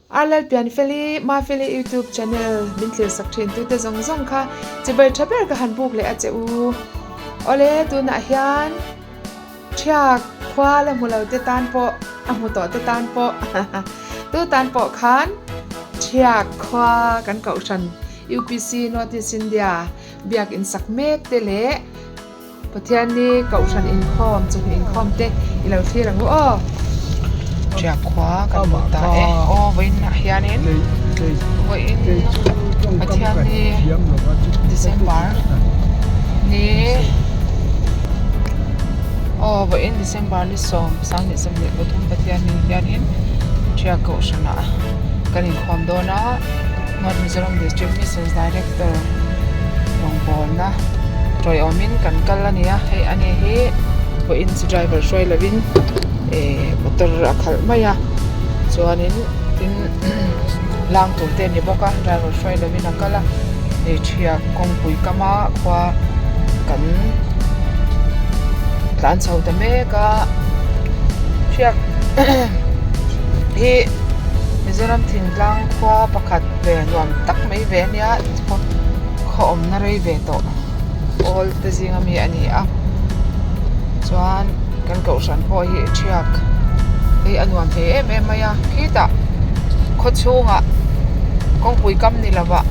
Arlalpianfeli, Mafeli YouTube channel min thlir sak thin tute zawng zawng kha chibai tha ber ka han buk leh a che u. Awle, tunah hian Thiak khua la hmu lo te tan pawh, a hmu tawh te tan pawh, tu tan pawh khan Thiak khua kan kohhran UPC North East India biak in sak mek te leh Pathianni kohhran inkhawm chawhnu inkhawm te i lo thlir ang u aw. Ṭiak khua kan hmu ta e. Aw vawiinah hianin vawiin Pathianni December ni aw vawiin December ni 10 2023 Pathianni hianin Ṭiak kohhranah kan inkhawm dawn a. North Mizoram District Missions Director rawngbawlna tawiawmin kan kal a ni a, hei ani hi vawiin chu driver hruai lovin eh motor a khalh mai a chuanin tin lang tur te a ni bawk a driver hruai lovin a kal a hei thiak kawngpui kam a khua kan tlan chho ta mek a thiak hi Mizoram thingtlang khua pakhat ve nuam tak mai ve a nia khaw awmna rei ve tawh pawl te zinga mi a ni a chuan kan kohhran pawh hi thiak hei a nuam thei em em mai a khitah khaw chhungah kawngpui kam ni lovah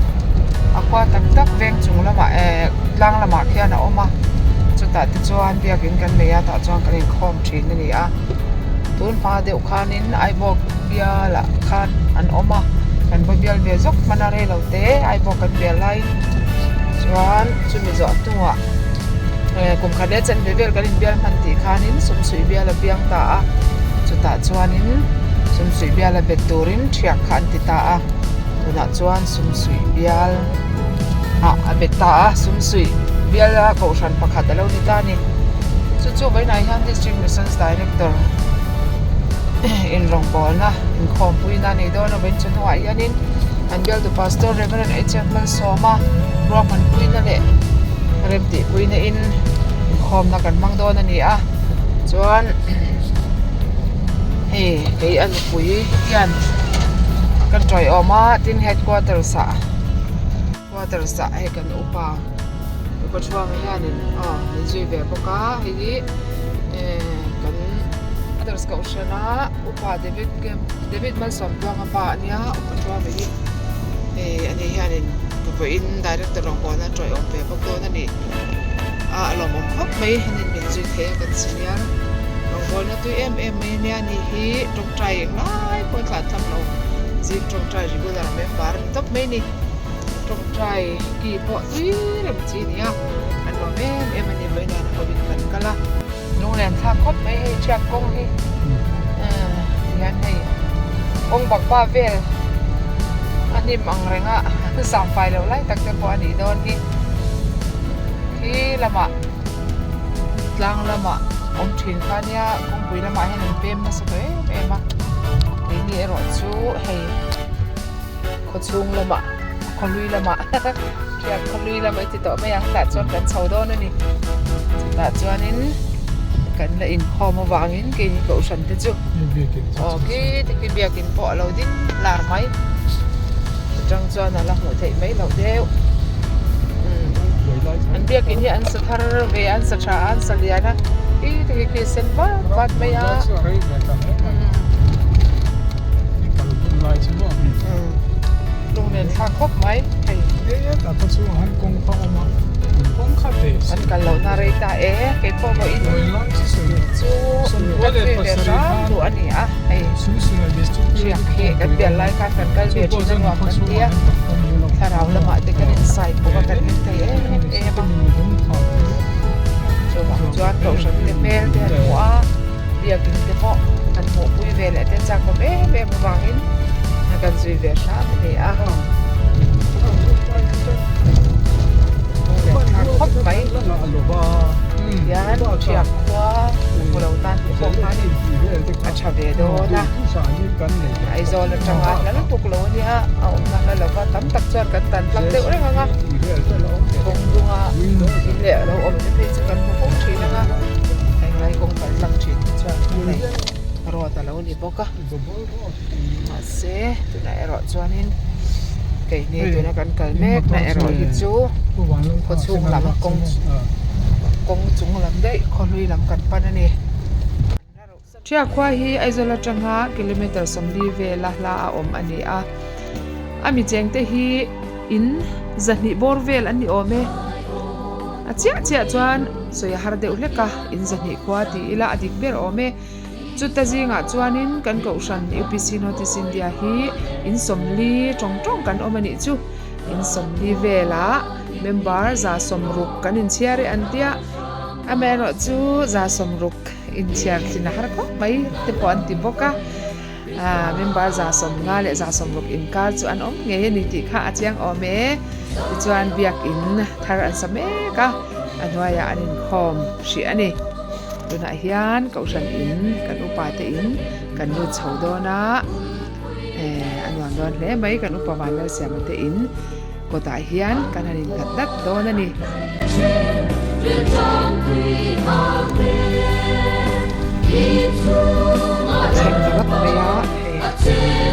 a khua tak tak veng chung lamah eh tlang lamah khian a awm a chutah te chuan biakin kan nei a tah chuan kan inkhawm thin a ni a tun hma deuh khanin Aibawk bialah khan an awm a kan va bial ve zawk hman a rei lo te Aibawk kan bial lai chuan chumi zawh hnuah eh kum khat leh chanve vel kan inbial hman tih khanin sumsuih bial a piang ta a chutah chuanin sumsuih bial a bet turin thiak kha an ti ta a tunah chuan sumsuih bial ah a bet ta a sumsuih bial a kohhran pakhat a lo ni ta a ni chu chu vawiinah hian district missions director inrawngbawlna inkhawmpuina a nei dawn a vawiin chu hnuah hianin an bialtu pastor Reverend H_F Malsawma ruahmanpuina leh remtihpuina in inkhawmna kan hmang dawn a ni a chuan hei kei a nupui hian ka tawiawm a tin headquarters ah quarters ah hei kan upa upa thuama hianin aw min zui ve bawk a hei hi eh kan quarters kohhran a upa David David Malsawmtluanga pa a nia upa thuama hi hei ani hianin vawiin director rawngbawlna tawiawm ve bawk dawn a ni a a lawmawm khawp mai hanin min zui thei a kan senior rawngbawlna tui em em mai ania ni hi tawngtai englai pawh a tlan tham lo zing tawngtai regular member a ni tawp mai a ni tawngtai ki pawh tui reng chi a ni a an lawm em em a ni vawiin ah ho in kan kal a lunglen thlak khawp mai hei thiak kawng hi tihian hei kawng bakpa vel a hnim ang reng a sangfai loh lai tak te pawh a nih dawn hi. Khi lamah tlang lamah awm thin kha nia kawngpui lamah hian an pem nasa tawh em em a keini erawh chu hei khawchhung lamah khawhlui lamah hriat khawhlui lamah i ti tawh mai ang tah chuan kan chho dawn a ni chutah chuanin kan la inkhawm avangin keini kohhran te chu aw khi te khi biakin pawh a lo ding lar mai atang chuan a la hmuh theih mai loh deuh an biakin hi an sa thar ve a an sa tha a an sa lian a khi te khi khi sen vat vat mai a lunglen thlak khawp mai hei an kal loh na rei ta e keipawh vawiin chu ka zui ve hram duh a ni a hei hriak hi kan bial lai khan kan kal ve thin a nuam kan ti a thlarau lamah te kan insai bawk a kan hlim thei em em a chuvang chuan kohhran te hmel te an hmuh a biakin te pawh an hmuhpui ve leh te chak awm em em avangin kan zui ve hram a ni a khawp mai hian thiak khua hmu lo tan te pawh khanin a tha ve dawn a Aizawl atanga hla lutuk lo a nia a awmna hla lova tam tak chuan kan tan tlang deuh reng ang a kawng dunga in leh lo awm te phei chu kan hmu fo thin ang a englai kawng kan tlang thin te chuan hei. Road a lo ni bawk a mahse tunah erawh chuanin keini tuna kan kal mek na erawh hi chu khaw chhung lam kawng kawng chung lam daih khaw hlui lam kan pan a ni. Ṭhiah khua hi Aizawl aṭanga kilometre 40 vela hla a awm a ni a, a mi chengte hi in zahnih bawr vel an ni awm e. A chiah chiah chuan sawi a har deuh hlek a, in zahnih khua ti ila a dik ber awm e. Chuta zingah chuanin kan kohhran UPC North East India hi in 40 tawng tawng kan awm a nih chu. In 40 velah member 60 kan inchhiar e an tia, amaherawhchu 60. Inchhiar thin a har khawp mai te pawh an ti bawk a, aaa member 50 leh 60 inkar chu an awm ngei a ni tih kha a chiang awm e. Tichuan biakin thar an sa mek a, a hnuaiah an inkhawm hrih a ni. Tunah hian kohhran in kan upa te in kan lut chho dawn a, ehh a nuam dawn hle mai kan upa Vanlalsiama te in. Kawtah hian kan han innghat dat dawn a ni. A thleng ta vak mai a, hei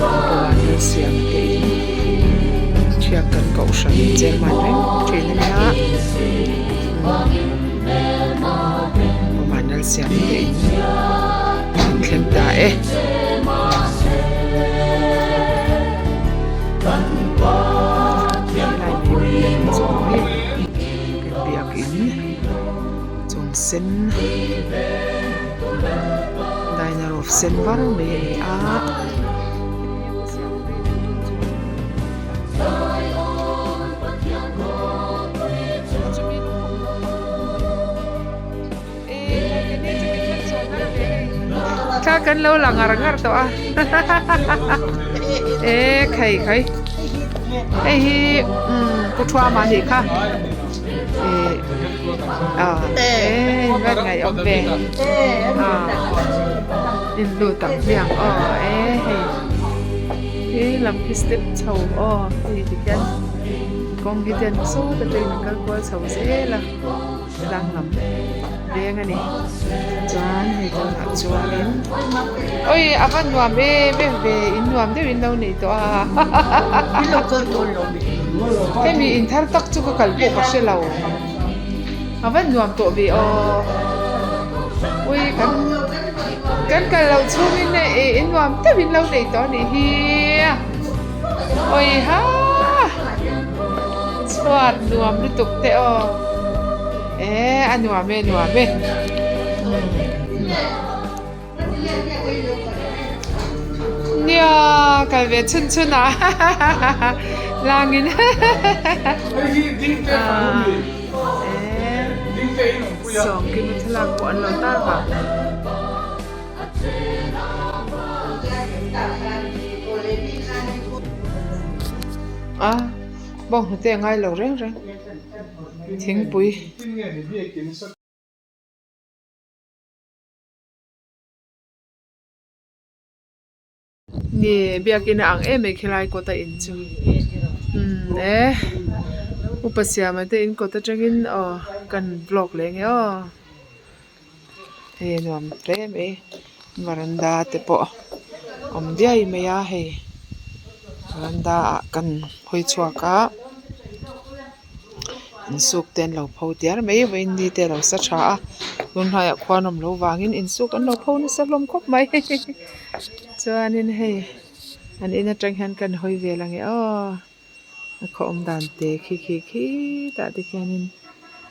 Pawan Lalsiam te in thiak kan kohhran chairman reng thin a nia. Pawan Lalsiam te in an thleng ta e. Helai mai chung hi kan biakin chung sen diner of sen var mai a ni a. Thla kan lo la ngar ngar tawh a e khai khai hei hi umm pu thuama nih kha eh a e in van ngaih awm ve a in lut ang hmiang aw e hei he lam khi step chho aw hei tikhian kawng hi te an sawt atangin an kal kual chho zel a. Tlang lam veng a ni chuan hei tunah chuanin awi a va nuam em em ve in nuam deuh in lo nei tawh a hemi in thar tak chu ka kal pawh ka hre lo a va nuam tawh ve aw ui kan kan kal loh chhungin in nuam deuh in lo nei tawh a nih hi awi ha. Chhuat nuam lutuk te aw eh a nuam e nuam e nia kal ve chhun chhun a langin eh sawmkima thlalak pawh an lo tar vang. A bawng hnute a ngai lo reng reng thingpui. Ni biakin a ang em mai khilai kawt a in chu umm e upa siama te in kawt atangin aw kan vlog leh nge aw. Hei a nuam hle mai varanda te pawh awm diai mai a hei varanda ah kan hawi chhuak a insuk te an lo pho diar mai vawiin ni te a lo sa tha a tun hnaiah khuan awm loh vangin insuk an lo pho nasa hlawm khawp mai chuanin hei an in atang hian kan hawi vel ang e aw. A khaw awm dan te khi khi khi tah te khianin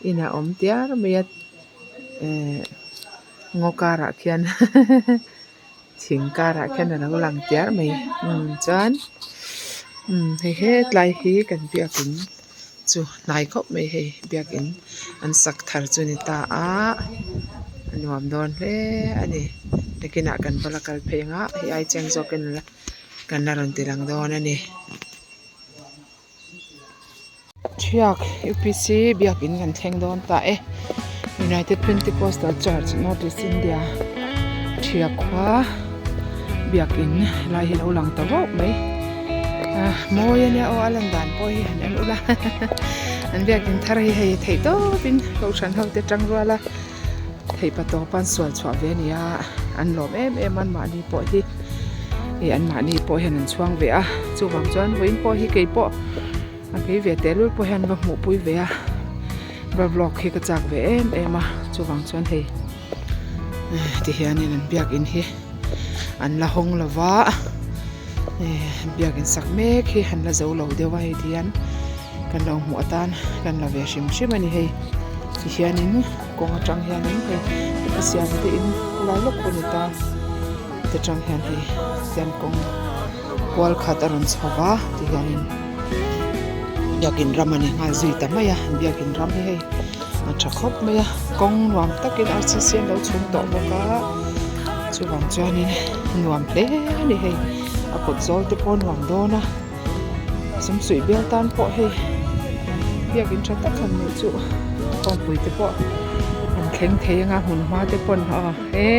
in a awm tiar mai a ehh ngaw karah khian thing karah khian a lo lang tiar mai umm chuan umm hei hetlai hi kan biakin chu hnai khawp mai hei biakin an sak thar chu a ni ta a a nuam dawn hle a ni nakinah kan va la kal phei ang a hei ai chiang zawkin la. Kan la rawn ti lang dawn a ni. Thiak UPC biakin kan thleng dawn ta e. United Pentecostal Church North East India Thiak khua biakin lai hi lo lang ta vauh mai. Ah mawi a nia aw a lan dan pawh hi han en ula an biakin thar hi hei theih tawpin kohhran ho te tang rual a theih pa tawp a an sual chhuah ve a ni a. an lawm em em a anmahni pawh hi ih anmahni pawh hian an chhuang ve a chuvang chuan vawiin pawh hi keipawh a kei ve tehlul pawh hian va hmuhpui ve a va vlog hi ka chak ve em em a chuvang chuan hei tihianin an biakin hi an la hawng lo va biakin sak mek hi an la zo lo deuh a hei tihian kan lo hmuh atan kan la ve hrim hrim a ni hei tihianin kawng atang hianin hei a siam te in lai lawk pawh a ni ta ta tang hian hei siam kawng kual khat a rawn chho va tihianin biakin ram a ni nghal zui ta mai a biakin ram hi hei a tha khawp mai a kawng nuam takin rcc an lo chhung tawh bawk a chuvang chuanin nuam hle a ni hei a kawt zawl te pawh a nuam dawn a sumsuih bial tan pawh hei biakin tha tak han neih chu kawngpui te pawh an thleng thei anga hmun hma te pawn aw e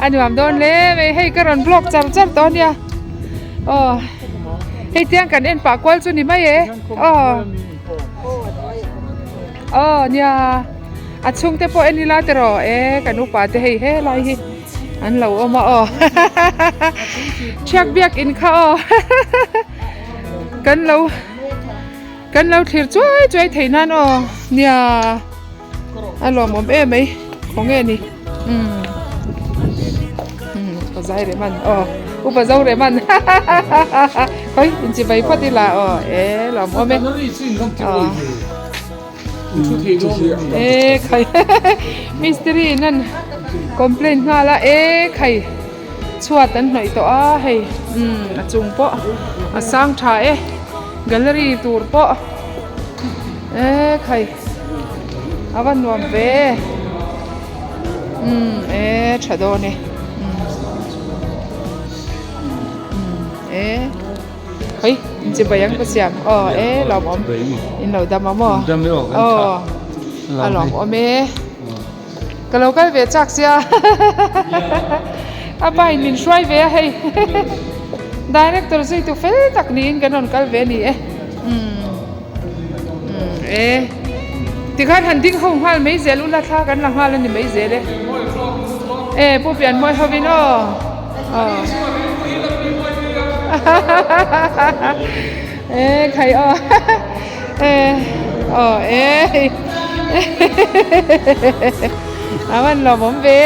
a nuam dawn hle mai hei ka rawn vlog char char tawh ania aw hei tiang kan en pah kual chu ni mai e aw. Aw nia a chhungte pawh en ila tiraw e kan upa te hei helai hi an lo awm a aw thiak biak in kha aw kan lo kan lo thlir chuai chuai thei nan aw nia a lawmawm em mai khawnge ni umm umm upa zai reh man aw upa zo reh man khawi inchivai phawt ila aw e lawmawm e aw e khai mistiri in an complaint nghal a e khai chhuat an hnawih tawh a hei umm a chung pawh a sang tha e gallery tur pawh e khai a va nuam ve umm e tha dawn e umm e khawi inchibai ang ka siam aw e lawmawm in lo dam a maw aw a lawmawm e. Ka lo kal ve chak sia a pa in min hruai ve a hei director zui tu fel tak niin kan rawn kal ve a ni e umm e tikhan han ding ho nghal mai zel ula thla kan la nghal a ni mai zel e e pu pianmawi hovin aw aw e khai aw. Aw e a van lawmawm ve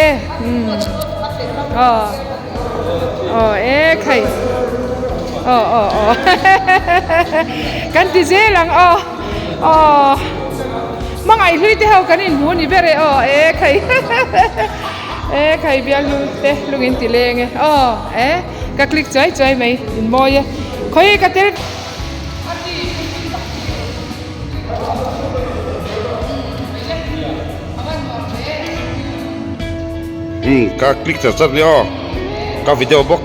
aw aw e khai aw aw aw kan ti zel ang aw aw hmangaih hlui te ho kan inhmu ni ber e aw e khai e khai bialnu te lung in ti leng e aw e ka click chuai chuai mai in mawi e khawi ka tel. Umm ka click char char nia aw ka video bawk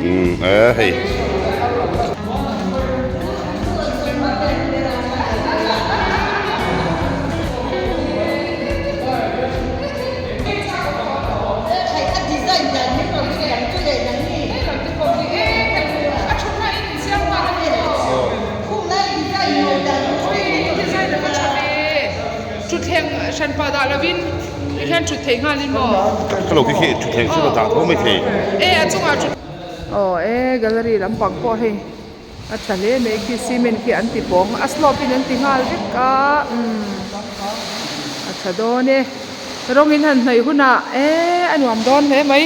umm e hei. Thutthleng hranpa dah lovin tikhian thut thei nghalin maw? Ka lo khi khi thutthleng chu ka dah tho mai thei. E a chungah thut Aw e gallery lampang pawh hei a tha hle mai khi cement khi an ti pawng a slope in an ti nghal vek a umm a tha dawn e rawng in han hnawih hunah e a nuam dawn hle mai.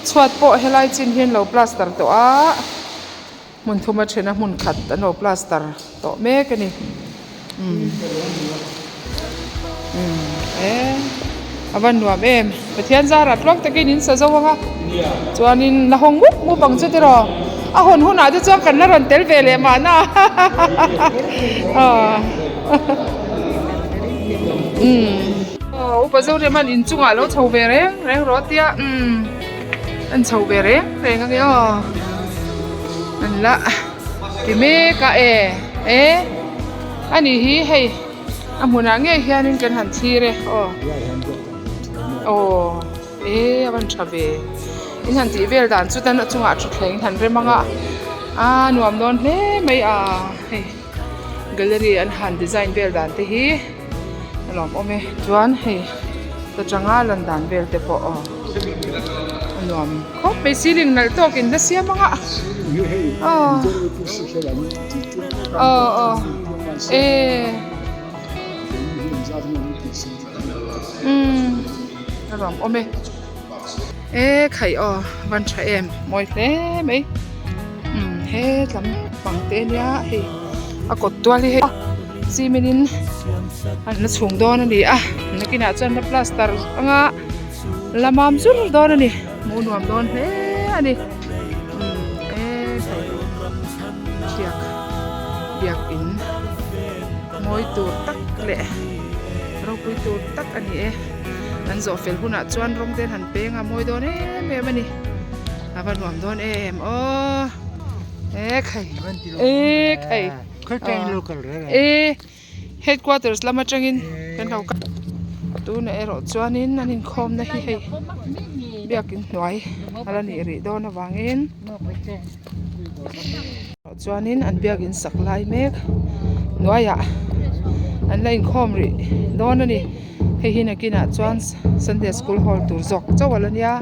Chhuat pawh helai chin hian lo plaster tawh a, hmun thuma thena hmun khat an lo plaster tawh mek a ni. Umm umm e a va nuam em Pathian zarah tluang takin in sa zo ang a chuanin la hawng mup mup ang chu tiraw a hawn hunah te chuan kan la rawn tel ve leh mahna aw umm. Aw upa Zorema'n inchungah lo chho ve reng reng rawh tia umm an chho ve reng reng ange aw an la ti mek a e e ani hi hei a hmunah ngei hianin kan han thlir e aw aw e a van tha ve in han tih vel dan chu tan a chungah thutthleng han rem ang a a nuam dawn hle mai a hei gallery an han design vel dan te hi. A lawm awm e chuan hei ta changa lan dan vel te pawh aw. Nuam khawp mai ceiling nalh tawk in la siam ang a. Aw aw aw e umm a nuam awm e e khaih aw van tha em mawi hle mai umm he tlam pang te ania hei a kawt tual hi hei cement in an la chhung dawn a ni a nakinah chuan la plaster anga. La mam zur dawn a ni hmuh nuam dawn hle a ni umm e hei biak biak in mawi tur tak leh ropui tur tak a ni e an zawh fel hunah chuan rawng te an han peng a mawi dawn em em a ni a va nuam dawn em aw e khai e khai e. Headquarters lam atangin kan lo kal tunah erawh chuanin an inkhawmna hi hei biakin hnuai a la nih rih dawn avangin chuanin an biakin sak lai mek hnuaiah an la inkhawm rih dawn a ni hei hi nakinah chuan Sunday school hall tur zawk chauh a la nia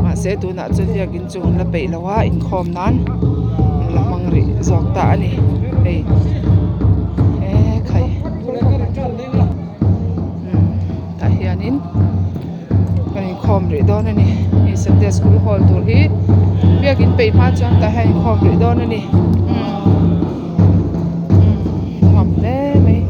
mahse tunah chuan biakin chu an la peih lo a inkhawm nan an la hmang rih zawk ta a ni hei e khai umm tah hianin kan inkhawm rih dawn a ni hei Sunday school hall tur hi biakin peih hma chuan tah hian inkhawm rih dawn a ni umm umm nuam hle mai.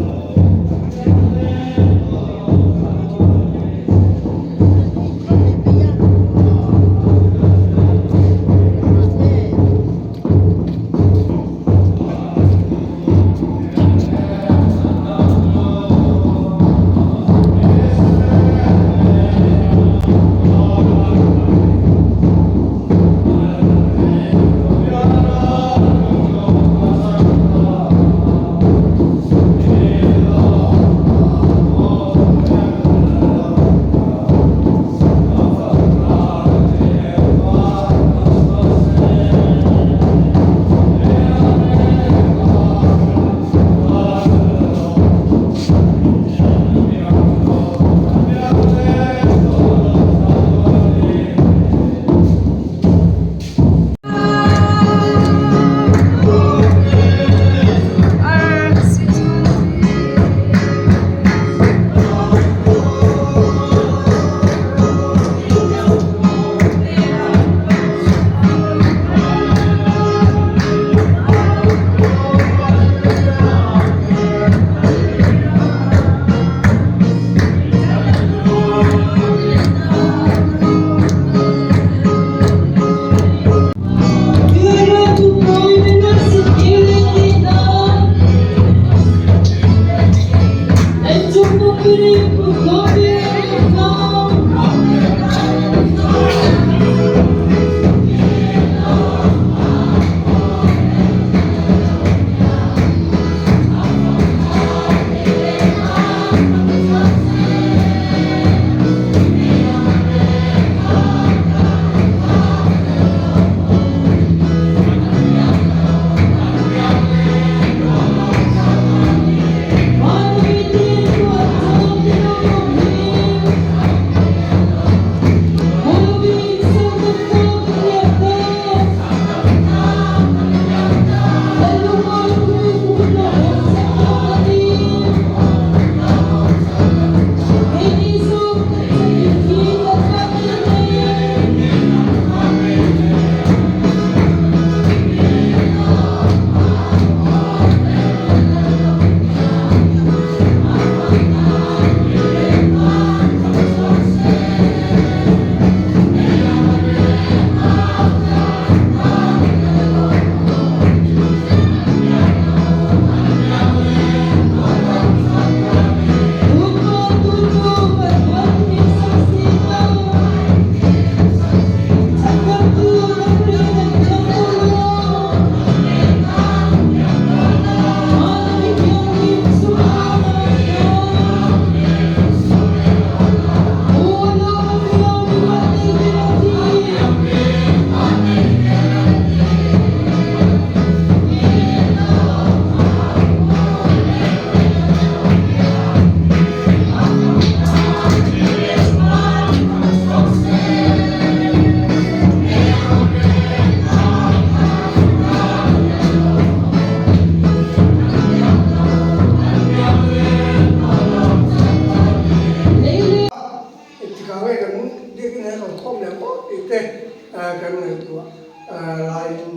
laiin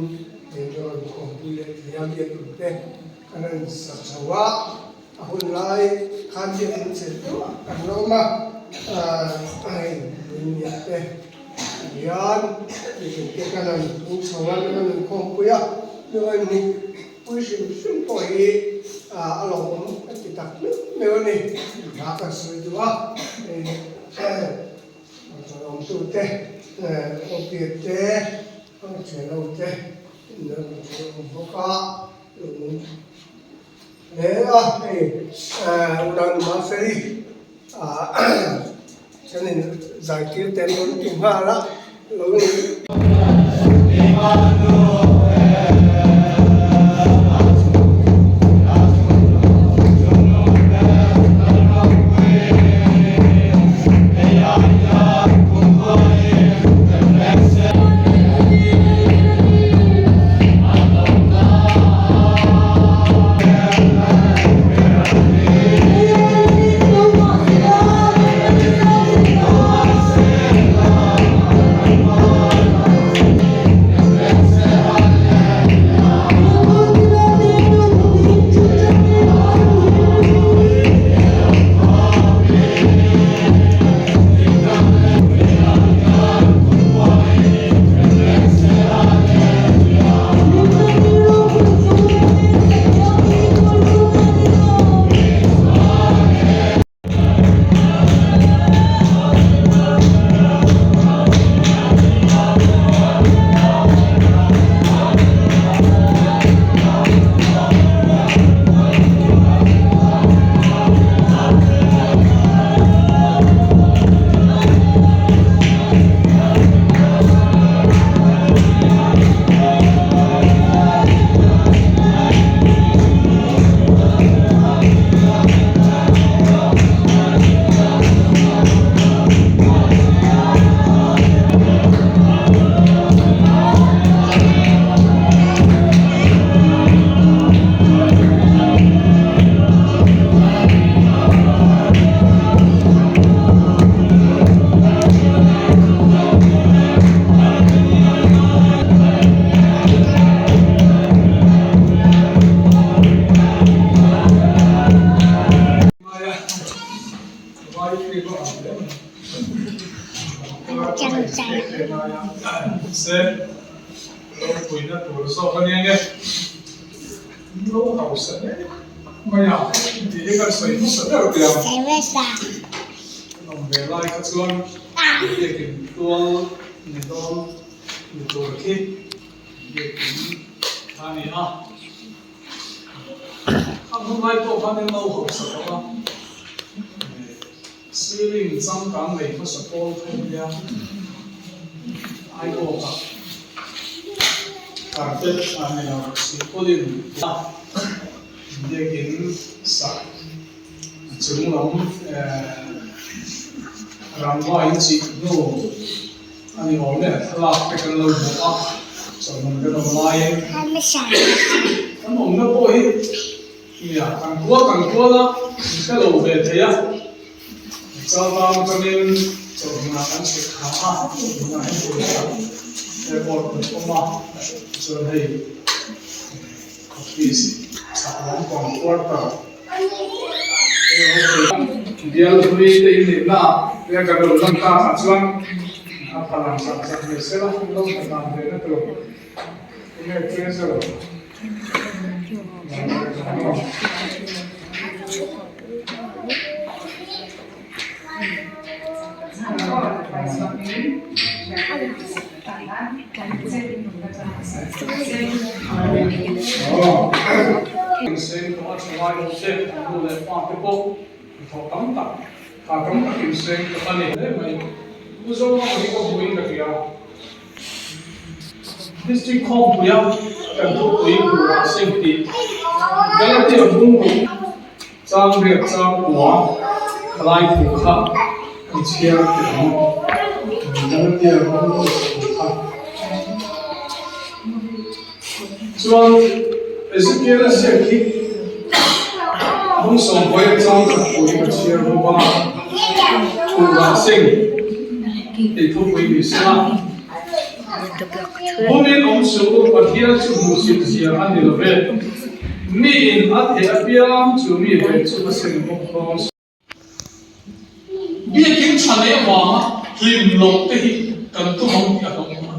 hei chu rawn khawmpui leh ti a biak in te kan rawn sa chho a, a hun lai khan biak in chhe deuh a kan la awm a, hei lungniah te hian biak in te kan rawn pung chho a, kan rawn khawmpui a, chuan ni pui hrim hrim pawh hi a lawmawm ka ti tak meuh meuh a ni, hla kan sawi duh a hei. Awmtute, Awpiate, Awthianhote in lo awm bawk a, lawmawm hle a, hei unau Mafeli kan in zaitir te an rawn ti nghal a, lo in. Ceiling changkang nei hmasa pawl kha nia Aibawk ah carpet a ni lo silpaulin a biakin sak a chung lam ehh rangva in chih hnu a ni awm e thlalak te kan lo hmu a chawhmang kan awm laiin kan awmna pawh hi. Nia, kan kual kan kual a, in hre lo ve thei a. Chaltang atangin chawlhmunah kan chhuk thla a, tunah hian pawisa airport kan awm a, chuan hei office chhak lampang quarter bial hlui te inneihna ah te kan rawn lan tak ah chuan a pha lang sak sak mai sela, lo hmu dan ve na tur enge treasure. District khawmpuia kan thupui buh ah seng tih Galatia bungbu chang riat chang kua thalai thu kha an chhiar teh ang. Galatia bungbu thu kha chuan Ezekiel a ziak hi bungsawmpuia chang khat pawh hi ka chhiar bawk a, buh ah seng tih thupui ni sela. Bumin awm suh u, Pathian chu hmuhsit zia a ni lo ve. Miin a theh apiang chu mi ve chu a sem bawk dawn. Biakin tha leh avanga hlim loh te hi kan tum ang tih a hlauhawm a.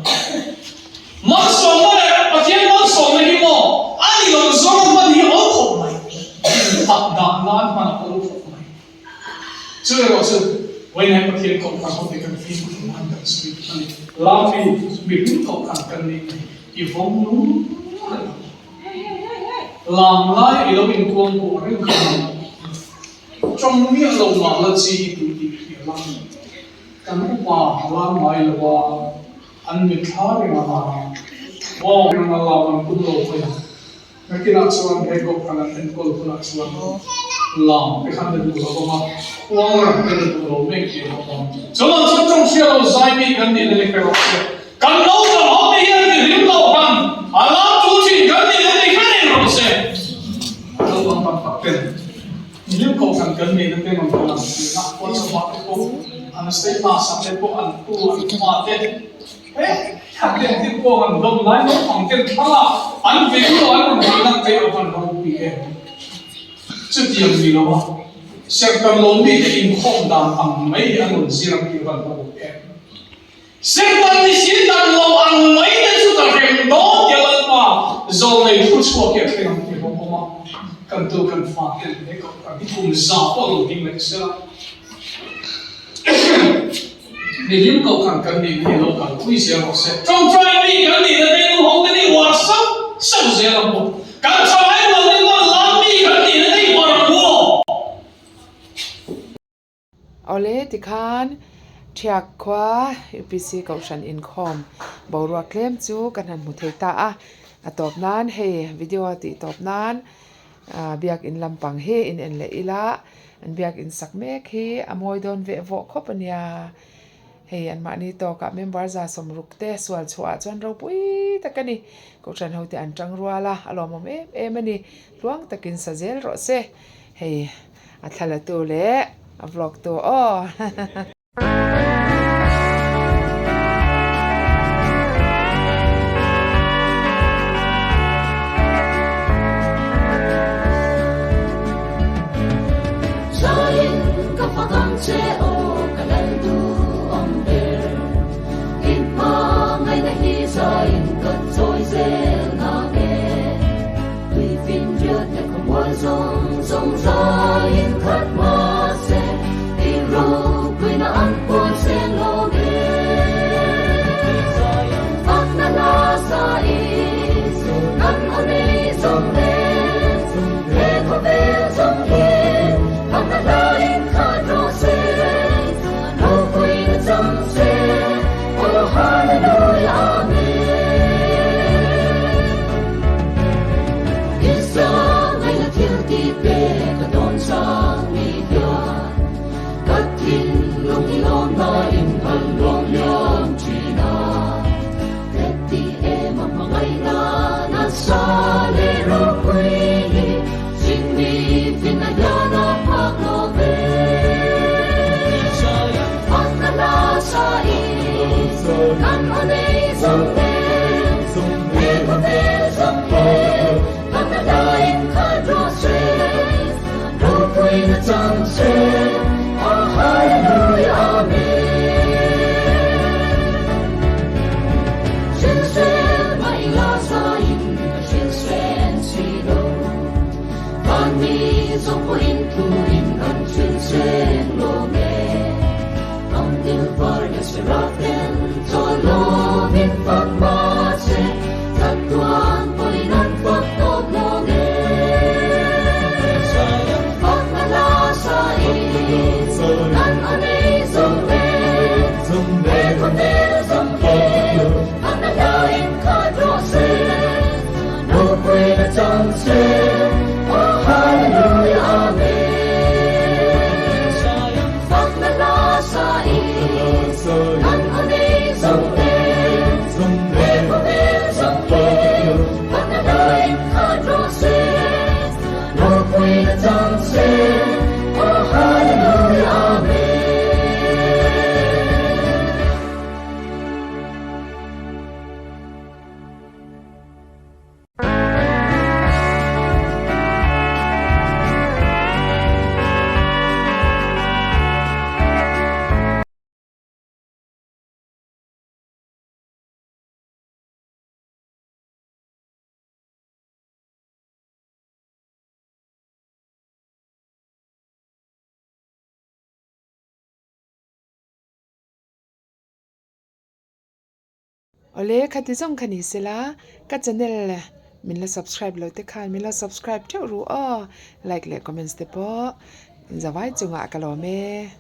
Malsawmna leh Pathian malsawmna hi maw a ni lo zawng a hman hi a awl khawp mai. Inthah dah nan hman a awl khawp mai. Chu erawh chu vawiin hian Pathian kohhran ho te kan fimkhur nan kan sawi a ni. Lami mihring kohhran kan nih mai i vawng nung reng ang. Lam lai i lo inkuangkuah reng kha a ni. Tawng miah lo mah la chi i duh tih hria la, kan upa lam ngai lo a, an mitthla reng a la, aw reng a lam an tum lo mai a, nakinah chuan he kohhran an enkawl hunah chuan lam te khan la duh lo ang a, khuang ram te la duh lo mek tih a awm ang. Chuan chuan tawng hria lo zai mi kan nih na ni kher rawh se, kan naupang ho te hian mi hlim lo khan a lam tu thin kan nih na ni kher eng rawh se, naupang tam tak ten. Milim kohhran kan neihna te rawn kal ang tih a, WhatsApp ah te pawh an status ah te pawh an tu an fa te he an ten te pawh an dawm lai naupang ten thlalak an video an rawn tih lang te a van ropui em. Chutiang ni lo a, serhtan lo mite inkhawm dan ang mai hi an rawn zir ang tih a van ropui em. Serhtan ni si dan lo ang mai te chu ka hrem dawn tia Lalpa zawlnei thu chhuak hi a thleng ang tih hlawm awm a, kan tu kan fa ten he kohhran hi kum za pawh lo ding leh sela mihlim kohhran kan nih hi lo kalpui zel rawh se. Tawngtai mi kan nihna te nu ho te nih uar sauh sauh zel ang u. Kan thalai rual te chuan lam mi kan nihna te i uar ang u aw. Awle tikhan Thiak khua UPC Kohhran inkhawm boruak tlem chu kan han hmu thei ta a, a tawp nan hei video a tih tawp nan ah biakin lampang hi in en leh ila an biakin sak mek hi a mawi dawn veh vawh khawp a nia hei an mahni tawkah member za sawmruk te sual chhuah ah chuan ropui tak a ni Kohhran ho te an tang rual a a lawmawm em em a ni tluang takin sa zel rawh se hei. A thla tu leh a vlog tu aw. Awle khati zawng kha ni sela ka channel min la subscribe lo te khan min la subscribe theuh ru aw like leh comments te pawh in zavai chungah ka lawm e.